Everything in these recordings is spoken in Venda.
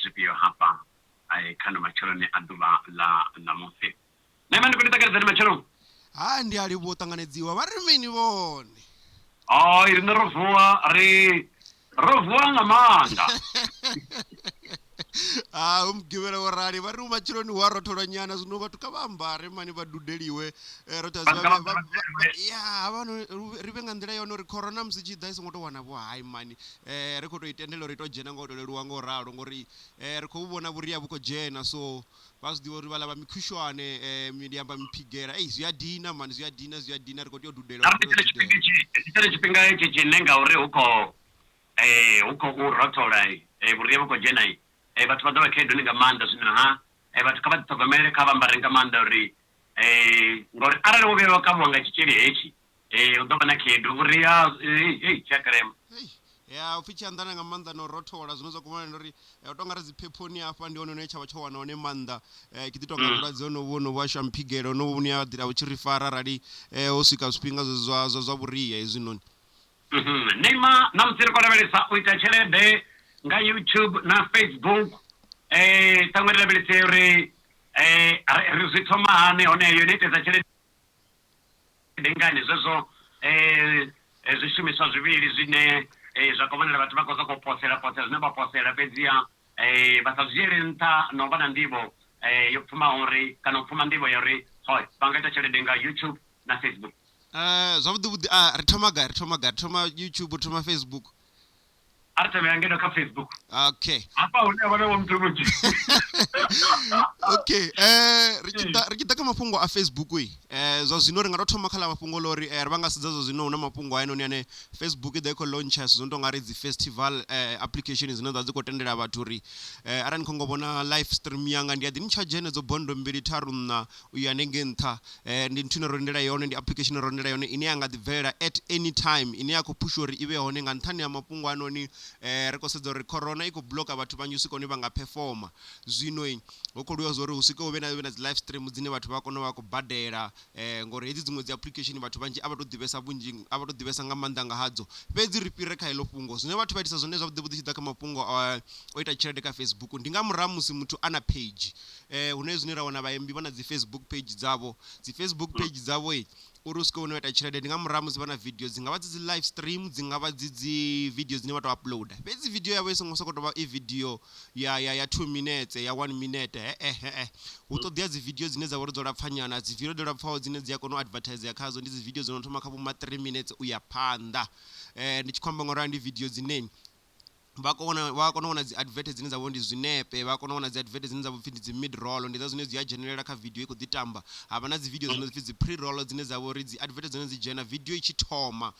Zwifhio hafha kha no matsheloni a ḓuvha ḽa ṋamusi. Nṋe ndi khou ni ṱanganedza ni matsheloni. Ha ndi a livhuwa u ṱanganedziwa vha ri mini vhone? Hai riṋe ro vuwa ri ro vuwa nga maanḓa. Ha hu mugivhela wo rali vha ri hu matsheloni hu a rothola nyana zwino vhathu kha vha ambare mani vha dudeliwe eh, ro Vhathu kha vha ya havha ri vhe nga nḓila yone uri corona musi tshi ḓa i songo to wana vho hai mani eh, ri khou to i tendela uri i to dzhena nga u to leluwa nga u ralo ngori eh, ri khou vhona vhuria vhu khou dzhena so vha zwi ḓivha uri vhaḽa vha mikhushwane ndi amba miphigela ei zwi a dina mani zwi a dina zwi a dina ri khou tea u dudela ri khou tea u dudela. Ndi tshone tshifhinga hetshi tshine ngauri hu khou hu khou rothola vhuria vhu khou dzhena vhathu vha ḓo vha khaeduni nga maanḓa zwino ha vhathu kha vha ḓiṱhogomele kha vha ambare nga maanḓa uri ngori arali wo vhuya wa kavhiwa nga tshitzhili hetshi Ee, hu ḓo vha na khaedu vhuria hei tshi a kilema. Hei, ya upfi tshi anḓana nga maanḓa na u rothola zwine zwa khou vhonala ndi uri eh, u tonga ri dziphephoni hafha ndi hone hune tsha vha tsho wana hone maanḓa eh, ki ḓi tonga vhulwadze honovhu honovhu ha shamphigelo honovhu vhune ha ḓila vhu tshi ri fara arali eh, ho swika zwifhinga zwa zwa zwa zwa vhuria hezwinoni. Mhm. Neymar na musi ri khou lavhelesa u ita tshelede nga YouTube na Facebook eh ṱhaṅwe ri lavhelese uri eh ri ri zwi thoma hani hone yo no itesa tshelede Ndi ngani zwezwo zwishumiswa zwivhili zwine zwa khou vhonala vhathu vha khou sokou posela posela zwine vha posela fhedziha vha sa zwi dzhiele nṱha na u vha na nḓivho yo pfumaho uri kana u pfuma nḓivho ya uri vha nga ita tshelede nga YouTube na Facebook. Zwavhuḓi vhuḓi ri thoma gai ri thoma gai ri thoma YouTube ri thoma Facebook. A ri thome ngeno kha Facebook. Okay. Hafha hune ha vha na vho muthu munzhi. Okay, eh ri tshi ḓa ri tshi ḓa kha mafhungo a Facebook i. Eh zwa zwino ri nga to thoma kha ḽa mafhungo ḽa uri eh ri vha nga sedza zwa zwino hu na mafhungo hainoni ane Facebook i ḓo i khou launcher zwithu zwo no tonga ri dzi festival eh application dzine dza dzi khou tendela vhathu uri eh arali ni khou ngo vhona live stream yanga ndi a ḓi ni charge henedzo bondo mbili tharu nṋa u ya hanengei nṱha ndi nthu ine ro lindela yone ndi application ine ro lindela yone ine ya nga ḓi bvelela at any time ine ya khou phusha uri i vhe hone nga nṱhani ha mafhungo anoni ri khou sedza uri corona i khou blocker vhathu vhanzhi u swika hune vha nga performer zwino hu khou lwiwa zwa uri hu swike hu vhe na na dzi live stream dzine vhathu vha kone u vha khou badela ngori hedzi dziṅwe dzi application vhathu vhanzhi a vha to ḓivhesa vhunzhi a vha to ḓivhesa nga maanḓa nga hadzo fhedzi ri fhire kha heḽo fhungo zwine vhathu vha itisa zwone zwavhuḓi vhuḓi tshi ḓa kha mafhungo o ita tshelede kha Facebook ndi nga murahu musi muthu a na page Hune zwine ra wana vhaimbi vha na dzi Facebook page dzavho dzi Facebook page dzavho uri u swike hune wa ita tshelede ndi nga murahu ha musi vha na video dzi ngavha dzi dzi live stream dzi ngavha dzi dzi video dzine vha to uploader fhedzi video yavho i songo soko tovha i video ya ya ya 2 minutes ya 1 minute he he hu ṱoḓea dzi video dzine dza vha uri dzo lapfa nyana dzi video dzo lapfaho dzine dzi a kona u advertise khadzo ndi dzi video dzo no thoma kha vho ma 3 minutes u ya phanḓa ndi tshi khou amba ngori ndi video dzine Vha kona vha kona u wana dzi advert dzine dza vha uri ndi zwinepe vha kona u wana dzi advert dzine dza vha pfhi ndi dzi mid roll ndi dza zwine dzi a dzhenelela kha video i kho ḓi tamba ha vha na dzi video dzine pfhi dzi pre roll dzine dza vha uri dzi advert dzone dzi dzhena video i tshi thoma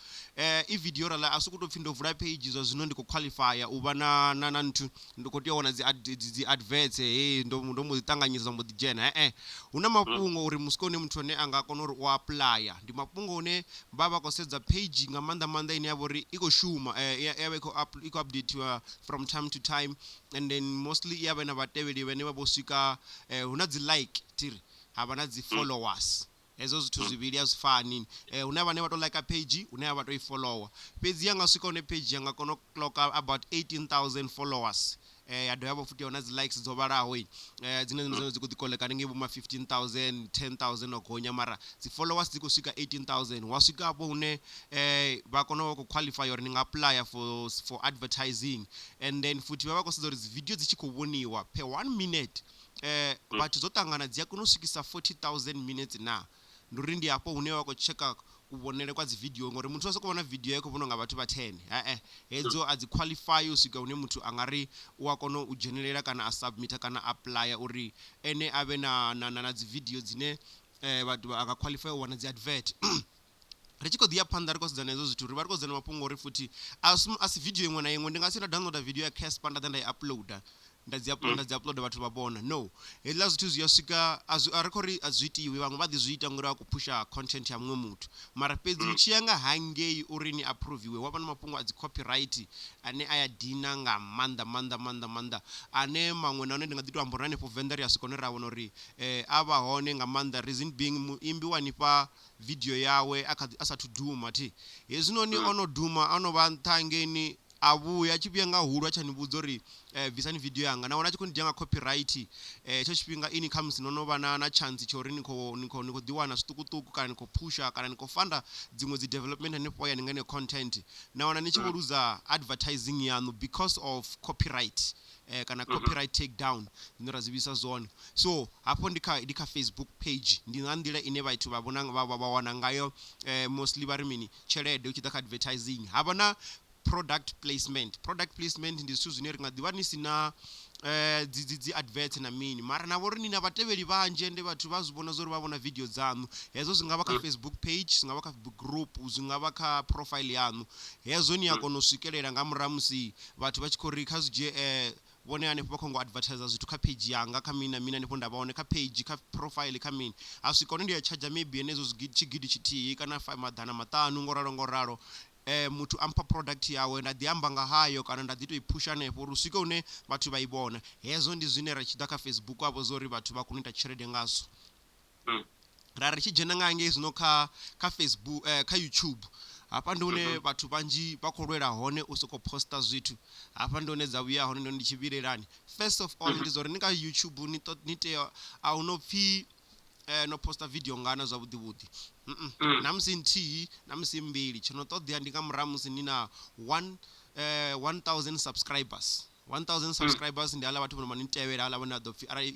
i video rala a sokou tou pfhi ndo vula page zwa zwino ndi kho qualify u vha na na na nthu ndi kho tea u wana dzi dzi dzi adverts hey ndo ndo mbo ḓi ṱanganyisa zwa mbo ḓi dzhena he hu na mafhungo uri musiki hune muthu ane a nga kona uri u apuḽaya ndi mafhungo hune vha vha khou sedza page nga maanḓa maanḓa ine ya vha uri i khou shuma ya vha i khou i khou updatiwa from time to time and then mostly i ya vha na vhatevheli vhane vha vho swika hu na dzi like thiri ha vha na dzi followers hezwo zwithu zwivhili a zwi fani hu na vhane vha to like page hune vha to i follower fhedzi ya nga swika hune page ya nga kona u clocka about 18000 followers ya dovha hafhu futhi ya vha na dzi likes dzo vhalaho dzine dzine dzi kho ḓi koleka hanengei vho ma 15000 10000 o gonya mara dzi followers dzi khou swika 18000 wa swika hafho hune vha kona u vha khou qualify uri ni nga apply for advertising and then futhi vha vha khou sedza uri dzi video dzi tshi khou vhoniwa per one minute vhathu dzo ṱangana dzi a kona u swikisa 40000 minutes na. Ndi uri ndi hafho hune vha khou tsheka kuvhonele kwa dzi video ngori muthu a soko vhona video ya khou vhoniwa nga vhathu vha 10 he hedzo a dzi qualify u swika hune muthu a nga ri u a kona u dzhenelela kana a submitter kana applya uri ene a vhe na na na dzi video dzine vhathu a nga qualify u wana dzi advert. Ri tshi khou ḓi ya phanḓa ri khou sedzana hezwo zwithu ri vha ri khou sedzana mafhungo uri futhi a si a si video iṅwe na iṅwe ndi nga si nda downloader video ya Cassper nda ḓa nda i uploader nda dzi upload nda dzi upload vhathu vha vhona no hezwiḽa zwithu zwi a swika a zwi a ri khou ri a zwi itiwi vhaṅwe vha ḓi zwi ita ngori vha khou phusha content ya muṅwe muthu mara fhedzi u tshi ya nga hangei uri ni aphuruviwe hu avha na mafhungo a dzi copyright ane a ya dina nga maanḓa maanḓa maanḓa maanḓa ane maṅwe na one ndi nga ḓi to amba uri hanefho venḓa ri a swika hune ra wana uri a vha hone nga maanḓa reason being muimbi wa nifha video yawe a kha ḓi a sathu duma thi hezwinoni ono duma ono vha nṱha hangeini. A vhuya a tshi vhuya nga hulu a tsha ni vhudza uri bvisani video yanga, na wana a tshi khou ni dzhia nga copyright. Hetsho tshifhinga ini khamusi no no vha na na chance tsha uri ni khou ni khou ni khou ḓi wana zwiṱukuṱuku kana ni khou phusha kana ni khou fanda dziṅwe dzi development hanefho hayani nga heneyo content, na wana ni tshi vho luza advertising yaṋu because of copyright kana copyright take down zwine ra zwi vhidza zwone. So hafho ndi kha ndi kha Facebook page, ndi nga nḓila ine vhathu vha vhona vha vha wana ngayo mostly vha ri mini tshelede hu tshi ḓa kha advertising. Ha vha na product placement, product placement ndi zwithu zwine ri nga ḓivha ni si na dzi dzi dzi adverts na mini mara na vhori ni na vhatevheli vhanzhi ende vhathu vha zwi vhona zwori vha vhona video dzanu, hezwo zwi ngavha kha Facebook page, zwi ngavha kha group, zwi ngavha kha profile yanu, hezwo ni a kona u swikelela nga murahu musi vhathu vha tshi khou ri kha zwi dzhie vhone hanefho vha khou ngo advertiser zwithu kha page yanga kha mini na mini hanefho nda vha hone kha page kha profile kha mini, ha swika hune ndi ya tshadzha maybe henezwo tshigidi tshithihi kana 500 ngo ralo ngo ralo, muthu a mpha product yawe nda ḓi amba nga hayo kana nda ḓi to i phusha hanefho uri u swike hune vhathu vha i vhona. Hezwo ndi zwine ra tshi ḓa kha Facebook avho zwa uri vhathu vha kone u ita tshelede ngazwo. Ra ri tshi dzhena nga hangei zwino kha kha Facebook kha YouTube hafha ndi hune vhathu vhanzhi vha khou lwela hone u sokou poster zwithu, hafha ndi hone dza vhuya hone ndi hone ndi tshi vhilelani. First of all ndi zwa uri ni kha YouTube ni ni tea a hu no pfhi no poster video ngana zwavhuḓi vhuḓi, na musi nthihi na musi mbili, tsho no ṱoḓea ndi nga murahu musi ni na one 1000 subscribers. 1000 subscribers ndi haḽa vhathu vho no vha ni tevhela haḽa vhane vha ḓo pfhi arali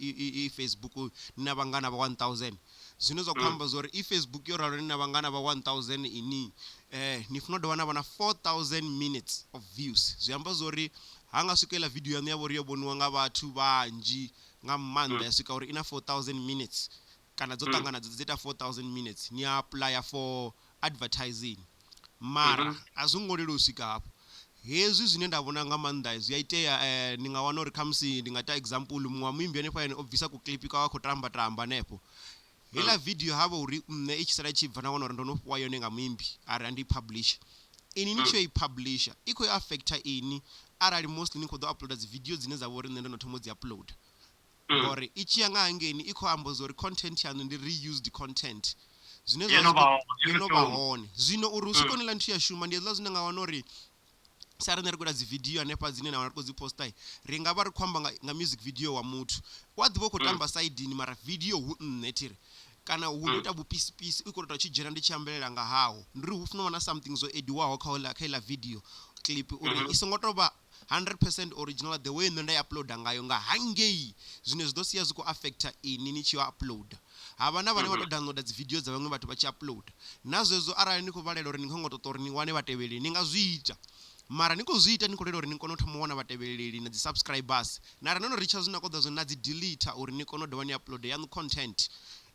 i Facebook ni na vhangana vha 1000, zwine zwa khou amba zwori i Facebook yo ralo ni na vhangana vha 1000 ini ni funa u dovha na vha na 4000 minutes of views, zwi amba zwori ha nga swika iḽa video yaṋu ya vha uri yo vhoniwa nga vhathu vhanzhi nga maanḓa ya swika uri i na 4000 minutes kana dzo ṱangana dzoṱhe dzi ita 4000 minutes, ni a apply for advertising. Mara a zwo ngo leluwa u swika hafho. Hezwi zwine nda vhona nga maanḓa zwi a itea ni nga wana uri khamusi ndi nga ita example muṅwe wa muimbi hanefha hayani o bvisa ku clip kwawe a khou tamba tamba hanefho, heiḽa video ha vha uri nṋe i tshi sala i tshi bva na wana uri ndo no fhiwa yone nga muimbi ari a ndi i publisher, ini ni tshi yo i publisher i khou yo affecter ini arali mostly ni khou ḓo uploader dzi video dzine dza vha uri nṋe ndo no thoma u dzi uploader, ngori i tshi ya nga hangeini i khou amba zwa uri content yaṋu ndi reused content zwine zwa yo no vha hone. Zwino uri hu swike hune ḽa nthu ya shuma ndi hezwiḽa zwine nga wana uri sa riṋe ri khou ita dzi video hanefha dzine na wana ri khou dzi poster, ri nga vha ri khou amba nga music video wa muthu u a ḓivha u khou tamba saidini mara video hu nṋe thiri kana hu ndo ita vhupisipisi u khou tou tshi dzhena ndi tshi ambelela nga haho, ndi uri hu funa u vha na something zwo ediwaho kha kha iḽa video clip uri i songo tou vha 100% original the way nṋe nda i uploader ngayo nga hangei, zwine zwi ḓo sia zwi khou affecter ini ni tshi yo uploader. Ha vha na vhane vha tou downloader dzi video dza vhaṅwe vhathu vha tshi uploader, na zwezwo arali ni khou vhalela uri ni khou ngo ṱoḓa uri ni wane vhatevheli ni nga zwi ita, mara ni khou zwi ita ni khou lwela uri ni kone u thoma u wana vhatevheleli na dzi subscribers, na ri no no ritsha zwine na khou ḓa zwone na dzi deleter uri ni kone u dovha ni upload yaṋu content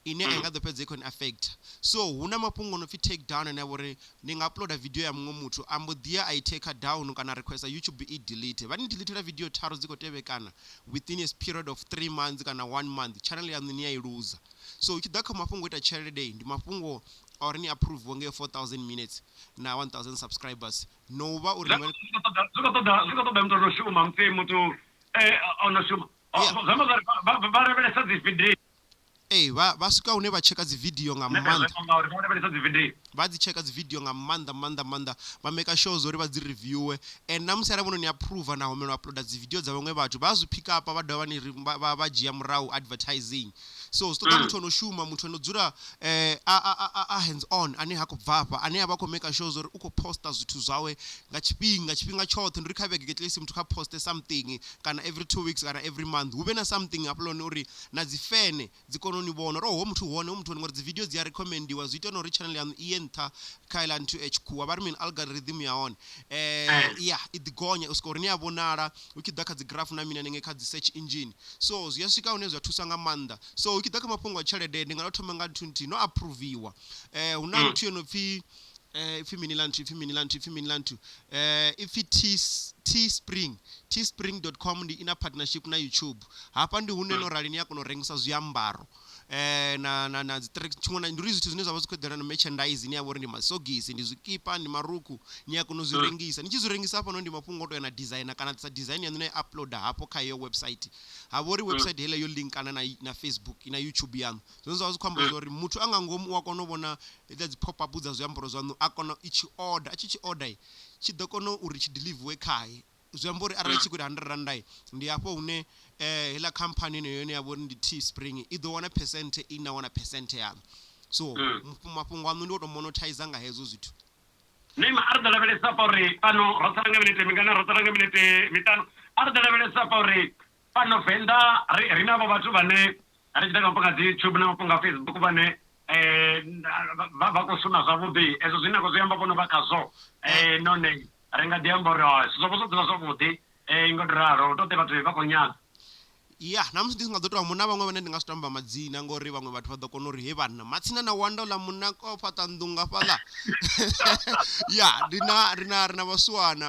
ine a i nga ḓo fhedza i khou ni affecter. So hu na mafhungo no pfhi take down ane a vha uri ni nga uploader video ya muṅwe muthu a mbo ḓi ya a i taker down kana requester YouTube i delete, vha ni deletela video tharu dzi khou tevhekana within a period of 3 months kana 1 month, channel yaṋu ni a i luza. So hu tshi ḓa kha mafhungo o ita tshelede ndi mafhungo a uri ni approve nga 4000 minutes na 1000 subscribers no vha uri zwi khou ṱoḓa muthu o no shuma musi muthu o no shuma zwi amba zwori vha lavhelesa dzi video. Ee, vha vha swika hune vha tsheka dzi video nga maanḓa, ngauri vha lavhelesa dzi video vha dzi tsheka dzi video nga maanḓa maanḓa maanḓa, vha maker sure zwa uri vha dzi reviewe, and na musi arali vho no ni approve na humela u uploader dzi video dza vhaṅwe vhathu vha zwi pick up vha dovha vha ni vha vha dzhia murahu advertising. So zwi ṱoḓa muthu ono shuma, muthu ano dzula a a a hands on ane ha khou bvafha, ane a vha khou maker sure zwa uri u khou poster zwithu zwawe nga tshifhinga tshifhinga tshoṱhe, ndi uri kha vhege at least muthu kha poste something kana every 2 weeks kana every month hu vhe na something hafhaḽa uri na dzi fene dzi kone u ni vhona uri hoyu muthu u hone, hoyu muthu hone, ngori dzi video dzi a recommendiwa zwi ita na uri channel yaṋu i ye nṱha kha iḽa nthu tshikhuwa vha ri mini algorithm ya hone ya i ḓi gonya u swika uri ni a vhonala hu tshi ḓa kha dzi graph na mini hanengei kha dzi search engine. So zwi a swika hune zwa thusa nga maanḓa. So hu tshi ḓa kha mafhungo a tshelede ndi nga to thoma nga nthu nthihi no aphuruviwa, hu na nthu yo no pfhi ipfhi mini ḽa nthu ipfhi mini ḽa nthu ipfhi mini ḽa nthu ipfhi Teespring, teespring.com ndi ina partnership na YouTube, hafha ndi hune no rali ni a kona u rengisa zwiambaro. Na na na dzi track tshiṅwe na ndi uri zwithu zwine zwa vha zwi khou eḓana na merchandise ine ya vha uri ndi masogisi, ndi zwikipa, ndi marukhu, ni a kona u zwi rengisa. Ni tshi zwi rengisa hafhanoni ndi mafhungo o to ya na designer kana sa design yaṋu na i uploader hafho kha heyo website. Ha vha uri website heiḽa yo linkana na na Facebook na YouTube yaṋu. Zwine zwa vha zwi khou amba zwa uri muthu a nga ngomu u a kona u vhona hedziḽa dzi pop up dza zwiambaro zwaṋu a kona i tshi order, a tshi tshi order tshi ḓo kona uri tshi deliviwe khae. Zwi amba uri arali tshi khou ita hundred rannda ndi hafho hune heiḽa khamphani yeneyo ine ya vha uri ndi Teespring i ḓo wana percent i na wana percent yaṋu. So mafhungo aṋu ndi o to monetaiza nga hezwo zwithu. Neymar a ri ḓo lavhelesa hafha uri fhano ro sala nga minete mingana ro sala nga minete miṱanu a ri ḓo lavhelesa hafha uri fhano Venḓa ri ri na vho vhathu vhane ri tshi ḓa kha mafhungo a dzi YouTube na mafhungo a Facebook vhane vha vha khou shuma zwavhuḓi ezwo zwine na khou zwi amba vhono vha khazwo nahone ri nga ḓi amba uri zwithu zwavho zwo dzula zwavhuḓi ngo to ralo hu ṱoḓe vhathu vha khou nyadza. Ya, na musi ndi si nga ḓo tou amba, hu na vhaṅwe vhane ndi nga si tou amba madzina ngori vhaṅwe vhathu vha ḓo kona uri he vhanna matsina na wanda uḽa munna o fhaṱa nnḓu nga fhaḽa. Ya, ndi na ri na ri na vhasiwana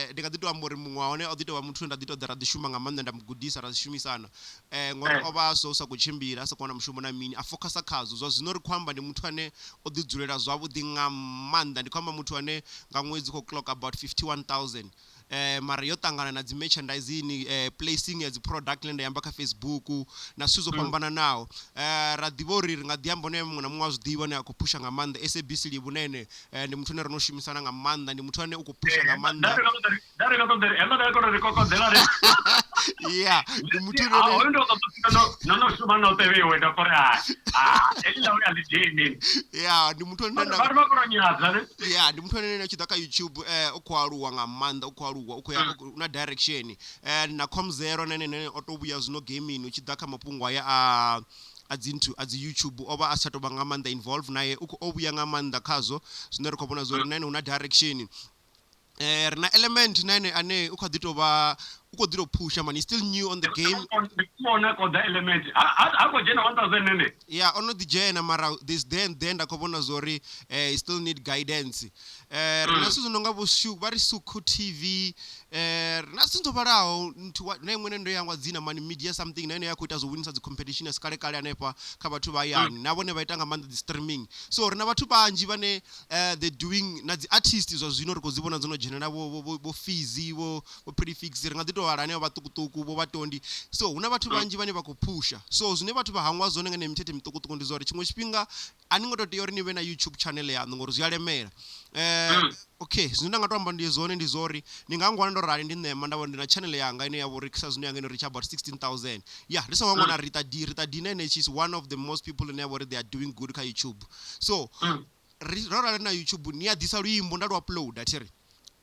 ndi nga ḓi tou amba uri muṅwe wa hone o ḓi tou vha muthu nda ḓi tou ḓa ra ḓi shuma nga maanḓa nda mu gudisa ra shumisana ngori o vha a so sa khou tshimbila a sa khou wana mushumo na mini a fokhasa khazwo. Zwa zwino ri khou amba ndi muthu ane o ḓi dzulela zwavhuḓi nga maanḓa, ndi khou amba muthu ane nga ṅwedzi u khou clock about 51000. Mara yo ṱangana na dzi merchandising placing ya dzi product ine nda amba kha Facebook na zwithu zwo fhambananaho. Ra ḓivha uri ri nga ḓi amba hone muṅwe na muṅwe a zwi ḓivha ane a khou phusha nga maanḓa SABC Livhunene ndi muthu ane ro no shumisana nga maanḓa ndi muthu ane u khou phusha nga maanḓa. Nda ri nga ṱoḓa ri hezwo nda kona ri kokodzela ri ya ndi muthu ane hoyu ndo ṱoḓa no no no shuma noṱhe vheiwe nda pfha uri ha heḽi ḽa uri a ḽi dzheni ya ndi muthu ane nda vhathu vha kona u nyadza ne ya ndi muthu ane a tshi ḓa kha YouTube u khou aluwa nga maanḓa u khou aluwa u khou ya u na direction na Comzero na ene o to vhuya zwino gaming u tshi ḓa kha mafhungo aya a a dzi nthu a dzi YouTube o vha a si tsha tou vha nga maanḓa involve naye u khou o vhuya nga maanḓa khazwo zwine ri khou vhona zwa uri na ene hu na direction. Ri na Element na ene ane u kha ḓi tou vha u khou ḓi tou phusha man, he's still new on the game. Ndi vhona koḓa Element ha khou dzhena 1000 nene. Ya o no ḓi dzhena mara this there and there nda khou vhona zwa uri he still need guidance. Ri na zwithu zwi no nga vho vha ri Sukhu TV ri na zwithu zwo vhalaho nthu na iṅwe ine ndo yangwa dzina mani media something na ine ya khou ita zwo winisa dzi competition a si kale kale hanefha kha vhathu vha hayani na vhone vha ita nga maanḓa dzi streaming. So ri na vhathu vhanzhi vhane they doing na dzi artist zwa zwino ri khou dzi vhona dzo no dzhenela vho vho vho vho Fizzy vho vho Prefix ri nga ḓi tou vhala hanevha vhaṱukuṱuku vho Vhatondi so hu na vhathu vhanzhi vhane vha khou phusha so zwine vhathu vha hangwa zwone nga mithethe miṱukuṱuku ndi zwa uri tshiṅwe tshifhinga a ni ngo tou tea uri ni vhe na YouTube channel yaṋu ngori zwi a lemela okay zwine nda nga to amba ndi zwone ndi zwa uri ni nga ngwana ndo rali ndi ṋema nda vha ndi na channel yanga ine ya vha uri sa zwino yanga ino reach about 16000 ya ndi songo hangwa na Rita D Rita D na ene she is one of the most people ine ya vha uri they are doing good kha YouTube so ri ro rali na YouTube ni a ḓisa luimbo nda lu uploader thi ri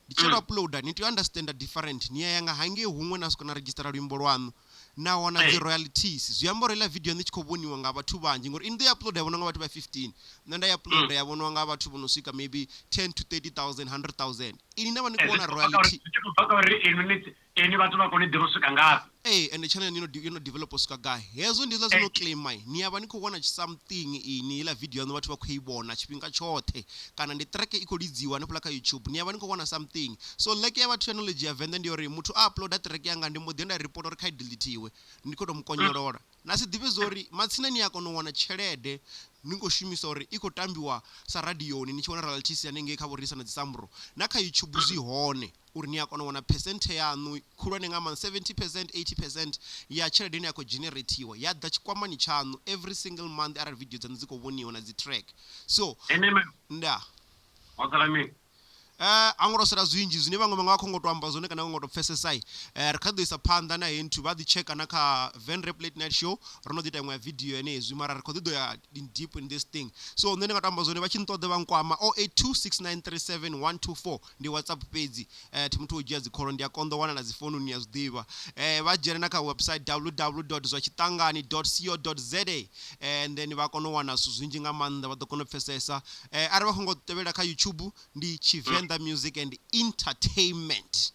ndi tshi lu uploader ni tea u understand different ni ya ya nga hangei huṅwe na swika na redzhistara luimbo lwaṋu na wana dzi royalties zwi amba uri heiḽa video yaṋu i tshi khou vhoniwa nga vhathu vhanzhi ngori ini ndo i uploader ya vhoniwa nga vhathu vha 15 nṋe nda i uploader ya vhoniwa nga vhathu vho no swika maybe 10 to 30000 100000 ini na vha ni khou wana royalty Zwi tshi khou bva kha uri inwi ni inwi vhathu vha kone ḓivha u swika ngafhi. Ee ende channel yo no yo no develop u swika gai hezwo ndi hezwiḽa zwi no claim ni avha ni khou wana something ini heiḽa video yaṋu vhathu vha khou i vhona tshifhinga tshoṱhe kana ndi track i khou lidziwa hanefhaḽa kha YouTube ni avha ni khou wana something so lack ya vhathu ya knowledge ya venḓa ndi ya uri muthu a uploader track yanga ndi mbo ḓi ya nda ripota uri kha i deletiwe ndi khou tou mukonyolola na si ḓivhe zwa uri matsina ni a kona u wana tshelede ni khou shumisa uri i khou tambiwa sa radioni ni tshi wana royalties hanengei kha vho Risa na dzi Sambro na kha YouTube zwi hone uri ni a kona u wana phesenthe yaṋu khulwane nga maanḓa 70 percent 80 percent ya tshelede ine ya khou dzhenereithiwa ya ḓa tshikwamani tshaṋu every single month arali video dzaṋu dzi khou vhoniwa na dzi track so nda Ho sala mini? A ngo to sala zwinzhi zwine vhaṅwe vha nga vha khou ngo to amba zwone kana vha ngo to pfesesa ri kha ḓo isa phanḓa na heyi nthu vha ḓi tsheka na kha Venrap Late Night Show ro no ḓi ita iṅwe ya video henezwi mara ri khou ḓi ḓo ya in deep in this thing so nṋe ndi nga to amba zwone vha tshi nṱoḓa vha nkwama 0826937124 ndi WhatsApp fhedzi thi muthu wo dzhia dzikholo ndi a konḓa u wana na dzi foununi ni a zwiḓivha vha dzhene na kha website www zwatshiṱangani co za and then vha kona u wana zwithu zwinzhi nga maanḓa vha ḓo kona u pfesesa arali vha khou ngo tevhela kha YouTube ndi Tshivenḓa Music and Entertainment.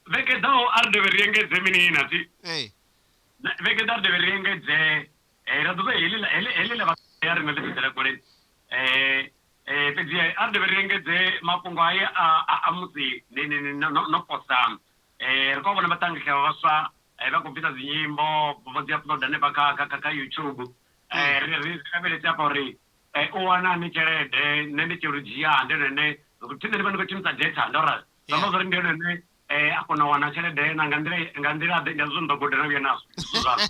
Vhege ḓaho a ri dovhe ri engedze mini na thi Ee. Vhege ḓaho ri dovhe ri engedze ra ḓo heḽi heḽi heḽi ḽa ya ri nga ḽi fhedzela kule fhedzi a ri dovhe ri engedze mafhungo haya a musi ni ni no no posa ri khou vhona vhaṱangi vhaswa vha khou bvisa dzinyimbo vho dzi upload hanefha kha kha kha YouTube. Ri lavhelese hafha uri u wana hani tshelede, nṋe ndi tshi uri dzhia ndi hone hune thi nṋe ndi vha ndi khou shumisa data ndo rali. Zwi amba zwori ndi hone hune a kona u wana tshelede na nga nḓila nga nḓila ḓe ndi zwine ndo guda na vhuya nazwo zwithu zwazwo.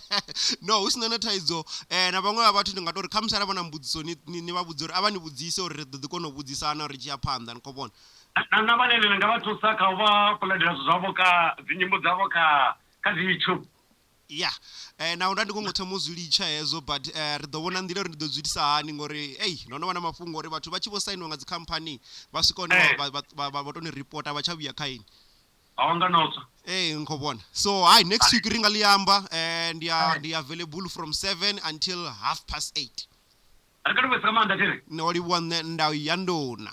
No hu sina na thaidzo na vhaṅwe vha vhathu ndi nga tori khamusi arali vha na mbudziso ni ni vha vhudze uri a vha ni vhudzise uri ri ḓo ḓi kona u vhudzisana ri tshi ya phanḓa ni khou vhona. Na vhane ni nga vha thusa kha u vha uploadela zwithu zwavho kha dzi nyimbo dzavho kha kha dzi YouTube. Ya naho nda ndi khou ngo thoma u zwi litsha hezwo but ri ḓo vhona nḓila uri ndi ḓo zwi itisa hani ngori ei ndo no vha na mafhungo uri vhathu vha tshi vho sainiwa nga dzikhamphani vha swika hune vha to ni ripota vha tsha vhuya kha ini. A nga no tswa. Ee ni khou vhona so hai next week ri nga ḽi amba ndi a ndi available from 7 until half past 8. Ri kha livhuwesa nga maanḓa thiri. No livhuwa nṋe ndau ya nduna.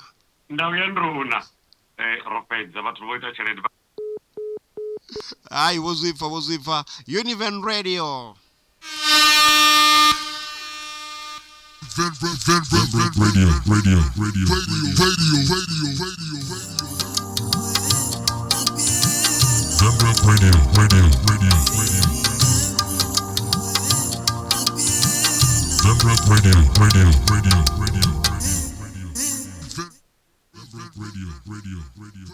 Ndau ya nduna ro fhedza vhathu vho ita tshelede. Hai vho zwi pfa vho zwi pfa Univen Radio. Radio, radio, radio, radio, radio, radio, radio. Radio, radio, radio, radio. Radio, radio, radio, radio, radio, radio, radio, radio.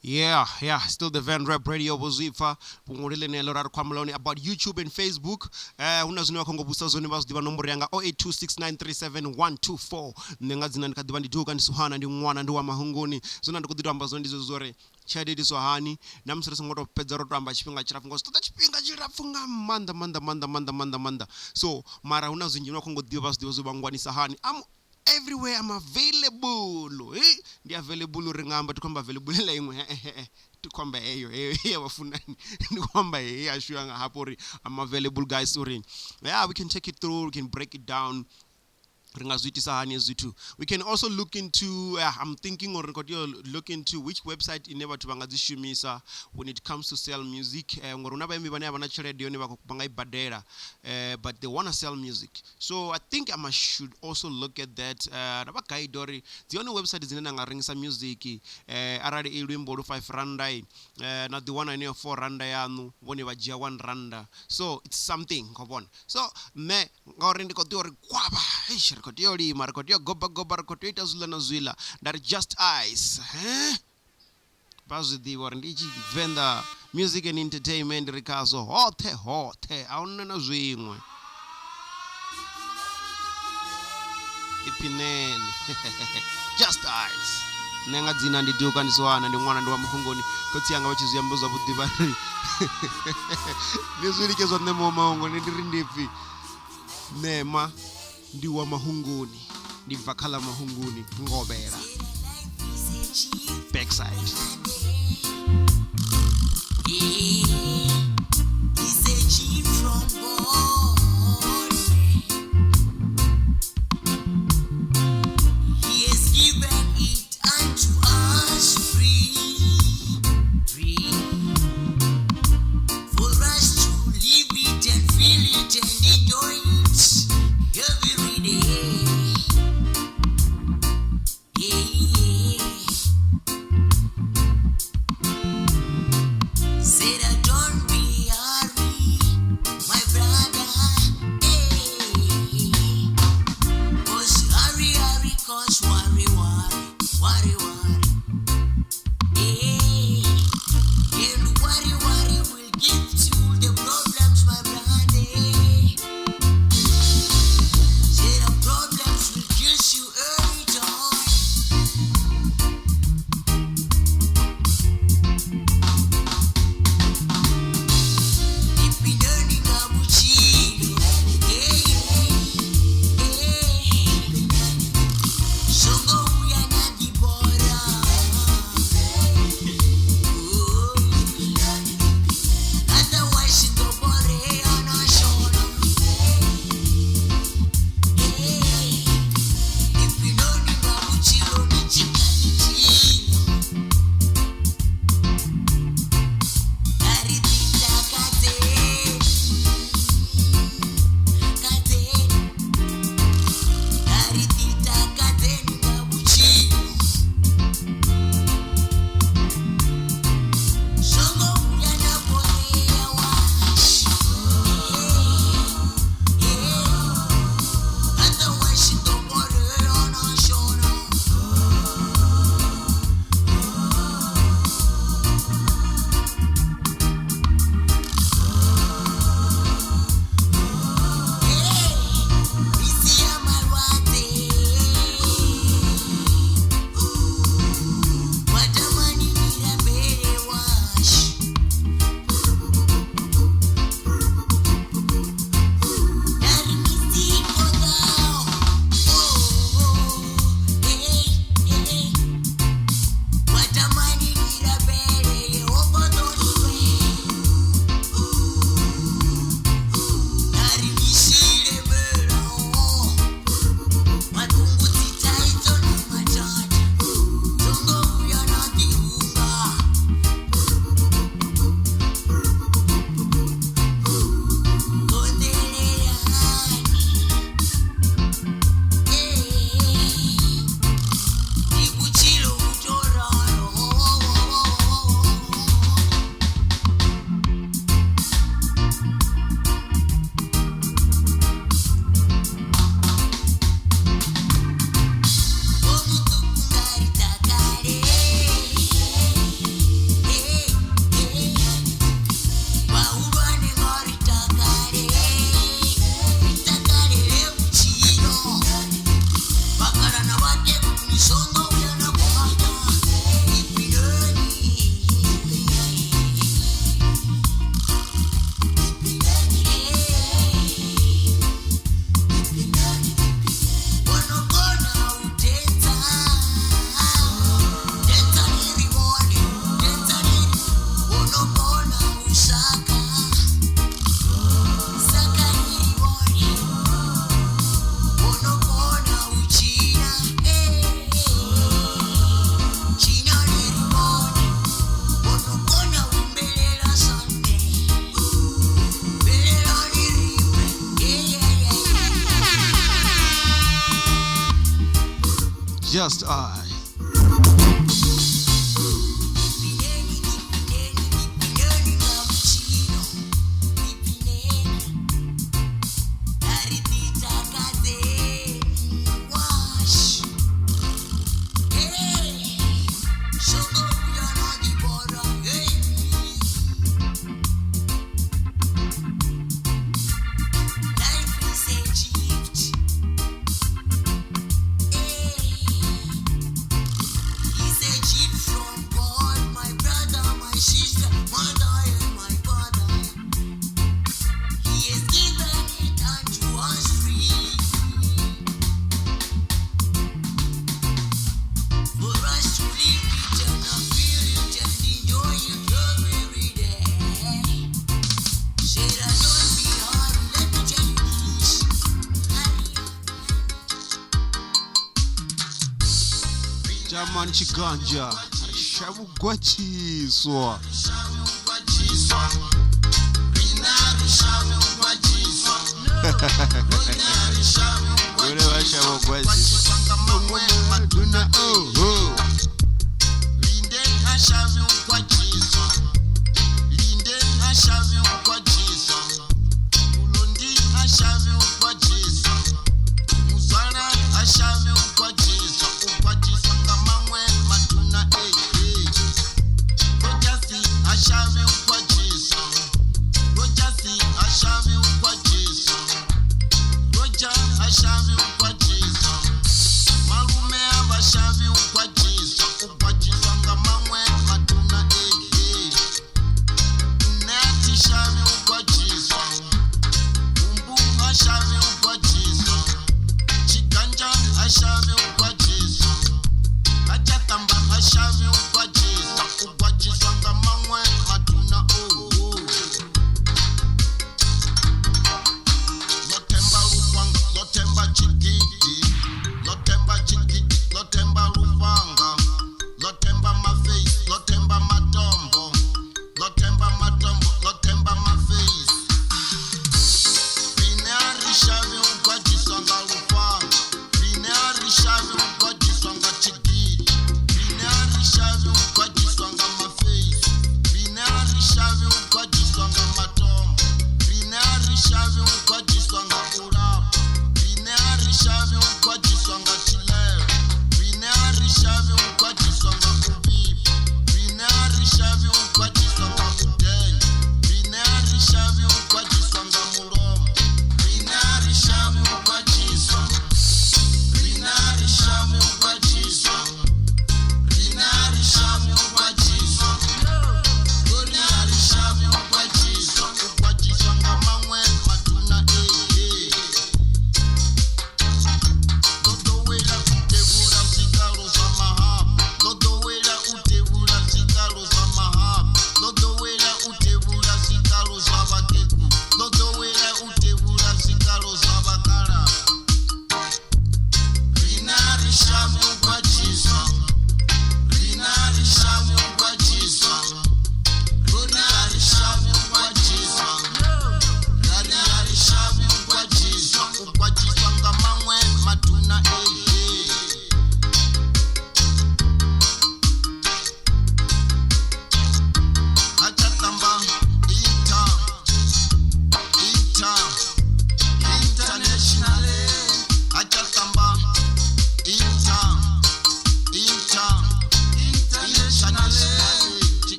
Yeah, still the Van Rap Radio vho zwi pfa fhungo ḽeneḽo ra ri khou amba about YouTube and Facebook. Hu na zwine vha khou ngo vhudzisa zwone vha zwi ḓivha nomboro yanga 0826937124. Nṋe nga dzina ndi kha ḓivha ndi Duka ndi Suhana ndi ṅwana ndi wa Mahunguni. Zwine nda khou ḓi to amba zwone ndi zwezwo uri tshelede itiswa hani na musi ri songo to fhedza ro to amba tshifhinga tshilapfu ngori zwi ṱoḓa tshifhinga tshilapfu nga maanḓa maanḓa maanḓa maanḓa maanḓa maanḓa. So mara hu na zwinzhi vha khou ngo ḓivha vha zwi ḓivha zwo vha ngwanisa hani. I'm everywhere, I'm available. Hey, ndi available ri nga amba thi khou amba available ḽa iṅwe thi khou amba heyo heyo ya vhafunani ndi khou amba heyi yashu ya nga hafho uri I'm available guys uri yeah we can take it through, we can break it down ri nga zwi itisa hani hezwi zwithu. We can also look into I'm thinking uri ri khou tea u look into which website ine vhathu vha nga dzi shumisa when it comes to sell music ngori hu na vhaimbi vhane a vha na tshelede yone vha nga i badela but they wanna sell music. So I think I should also look at that na vha guide uri dzi hone website dzine na nga rengisa music arali i luimbo lu 5 randa na ḓi wana heneyo 4 randa yaṋu vhone vha dzhia 1 randa so it's something khou vhona. So nṋe ngauri ndi khou ḓivha uri gwavha eish ri khou tea u lima ri khou tea u goba goba ri khou tea u ita zwiḽa na zwiḽa nda ri just ice vha zwi ḓivha uri ndi Tshivenḓa music and entertainment ri khazwo hoṱhe hoṱhe a huna na zwiṅwe. Iphinene just ice. Nṋe nga dzina ndi Duka ndi Siwana ndi ṅwana ndi wa Mufhungoni khotsi anga vha tshi zwi amba zwavhuḓi vha ri ndi zwi like zwa ṋema wa Mahungoni ndi ri ndi pfi ṋema ndi wa Mahungoni ndi bva kha ḽa Mahungoni Ngovhela backside. Just I. German Chiganja Shavugwachiswa. Wele wa Shavugwachiswa. Duna oh oh.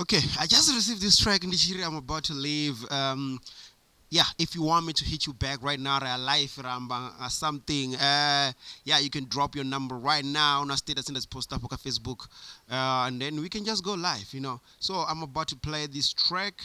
Okay, I just received this track ndi tshi ri I'm about to leave. Yeah, if you want me to hit you back right now, re live ra amba nga something. Yeah, you can drop your number right now na status in post up ka Facebook. And then we can just go live. So I'm about to play this track.